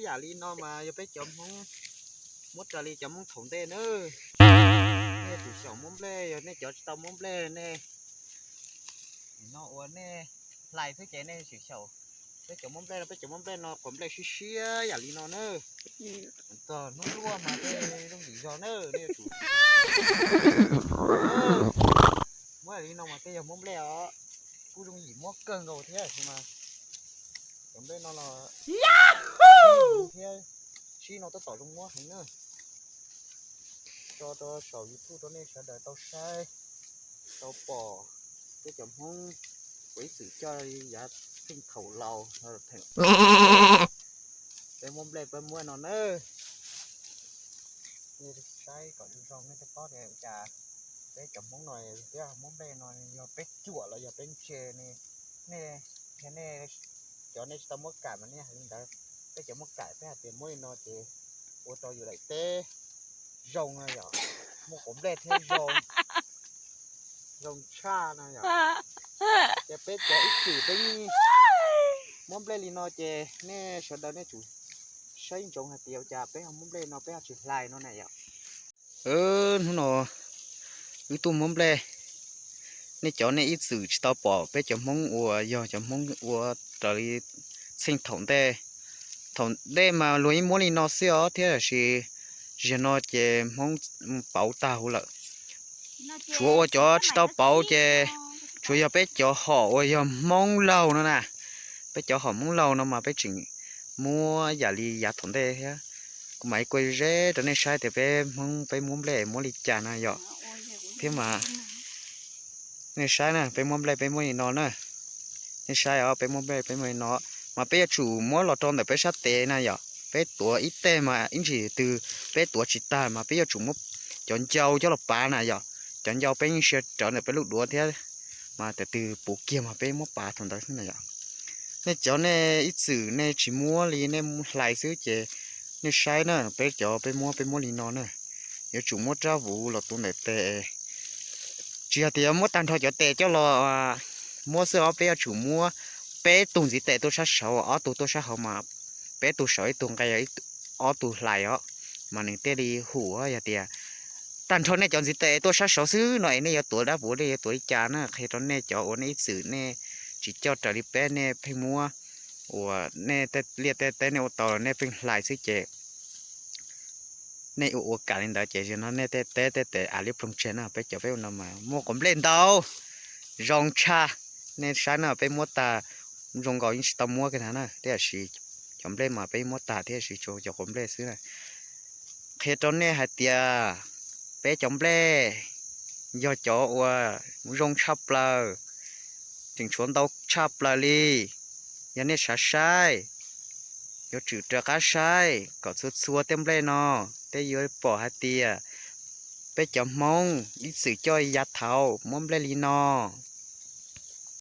Yam li no mas yog peb cov Hmoob muab raws li cov Hmoob thaum ntej na. Nej tsum xyaum muab nplej, yog nej cov tsis tau muab nplej nej, no ua nej hlais xwb ces nej tsum xyaum. Peb cov muab nplej no, peb cov muab nplej no quav nplej siab siab yam li no na. Txog hnub luaj mas tej yooj yim zog na, nej yuav tsum muab yam li no mas tej yog muab nplej os, kuj yooj yim muab kawg nkaus thiab mas. Cov nplej no los thiab, sib no tab tom zoo muab heev na. Tso rau saum YouTube rau nej sawv daws tau saib tau pom, peb cov Hmoob ua ib txwm coj yav txheej thaum laus theem, peb muab nplej peb muab no na. Nej saib kom zoo zoo nej thiaj paub tias cas peb cov Hmoob no thiab muab nplej no yog peb cuam los yog peb ntse ne. Nej, nej, cov nej tsis tau muab kam mas nej hais li ntawd, peb cov muab kam peb hais tias muab li no ces ua rau yus daim teb zoo no yom, muaj quav nplej thiab zoo, zoo tshaj no yom. Ces peb cov ib txwm peb yeej muab nplej li no ces nej sawv daws nej tsum saib ntsoov hais tias cas peb ho muab nplej no peb ho tsis hlais no na yom. Hnub no wb tuaj muab nplej, nej cov nej ib txwm tsis tau pom peb cov Hmoob uas yog cov Hmoob ua raws li txheej thaum ntej. Thaum ntej mas luag yeej muab li no xwb os thiab, tiam sis zaum no ces Hmoob pauv tag huv lawm. Tshuav uas cov tsis tau pauv ces tshuav yog peb cov hom uas yog Hmoob laug no na. Peb cov hom Hmoob laug no mas peb tseem muab yam li yav thaum ntej thiab. Kuv mam li kua zeb rau nej saib tias peb Hmoob peb muab nplej muab li cas na yom. Thiab mas nej saib na, peb muab nplej peb muab li no na. Nej saib os, peb muab nplej peb muab li no, mas peb yuav tsum muab los rau ntawm peb sab tes na yom. Peb tuav ib teg mas ib ntsis twg peb tuav tsis tag mas peb yuav tsum muab cov ncau coj los pav na yom. Cov ncau peb yeej sia rawv ntawm peb lub duav thiab, mas tus twg puv kiag mas peb muab pav thaum ntawd xwb na yom. Nej cov nej ib txwm nej tsis muab li nej hlais xwb ces nej saib na, peb cov peb muab peb muab li no na. Yuav tsum muab rab vuv los tuav ntawm tes, tsis yog tias muab tag nrho cov tes coj los muab xwb os, peb yuav tsum muab peb tug ntxiv tes tuaj sab saud, ob tug tuaj sab hauv mas peb tug saum ib tug nqe, ob tug hlais os, mas nws thiaj li hum. Yog tias tag nrho nej cov ntxiv tes tuaj sab saud xwb no es nej yuav tuav dab vuv nej yuav tuav li cas na, qhia rau nej cov uas nej ib txwm nej tsis coj raws li peb, nej pheej muab uas nej tej liaj tej teb nej ua tau nej pheej hlais xwb ces nej ua ua kam li ntawd ces zaum no nej tej teb tej tes av liab ploog tseg na. Peb cov peb ua no mas muaj quav nplej ntau, zoo tshaj. Nej saib no peb muab tag, zoo nkaus yeej tsis tau muab kiag ntag na, tiam sis cov nplej mas peb muab tag thiab, tiam sis tshuav cov quav nplej xwb na. Qhia rau nej hais tias peb cov nplej yog cov uas zoo tshaj plaws, tseem tshuav ntau tshaj plaws li. Yog nej xav saib, yuav tsum rov qab saib kom txhua txhua tej nplej no, tej yuav pom hais tias peb cov Hmoob ib txwm coj yav thaud muab nplej li no.